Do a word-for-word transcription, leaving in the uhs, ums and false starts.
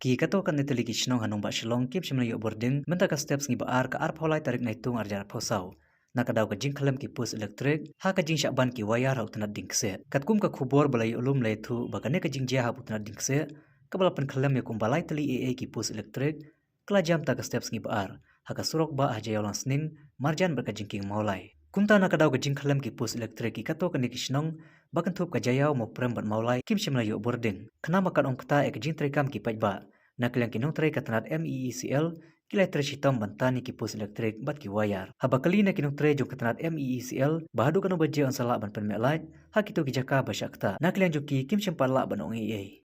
Ki katto katne tylli ki shnong ha nongbah Shillong kim shym la ïoh bording mynta ka step sngi ba ar ka arphew lai tarik Naitung arhajar arphew saw. Na ka daw ka jingkhyllem ki post elektrik ha ka jingshah ban ki wire ha u tnat dieng kseh. Katkum ka khubor ba la ïoh lum la ïathuh ba kane ka jingjia ha u tnat dieng kseh kaba la pynkhyllem ïa kumba lai tylli eiei ki post elektrik ka la jam ta ka step sngi ba ar ha ka surok bah ha Jaïaw Langsning marjan bad ka jingkieng Mawlai. Kumta na ka daw ka jingkhyllem ki post elektrik ki katto katne ki shnong ba kynthup ka Jaïaw, Mawprem bad Mawlai kim shym la ïoh bording. Khnang ba kan ym ktah ïa ka jingtreikam ki paidbah, na ka liang ki nongtrei ka tnat M E E C L ki la trei shitom ban tan ïa ki post elektrik bad ki wire. Haba kylli na ki nongtrei jong ka tnat M E E C L ba haduh katno baje yn sa lah ban pynmih light ha kito ki jaka ba shah ktah, na ka liang jong ki kim shym pat lah ban ong eiei.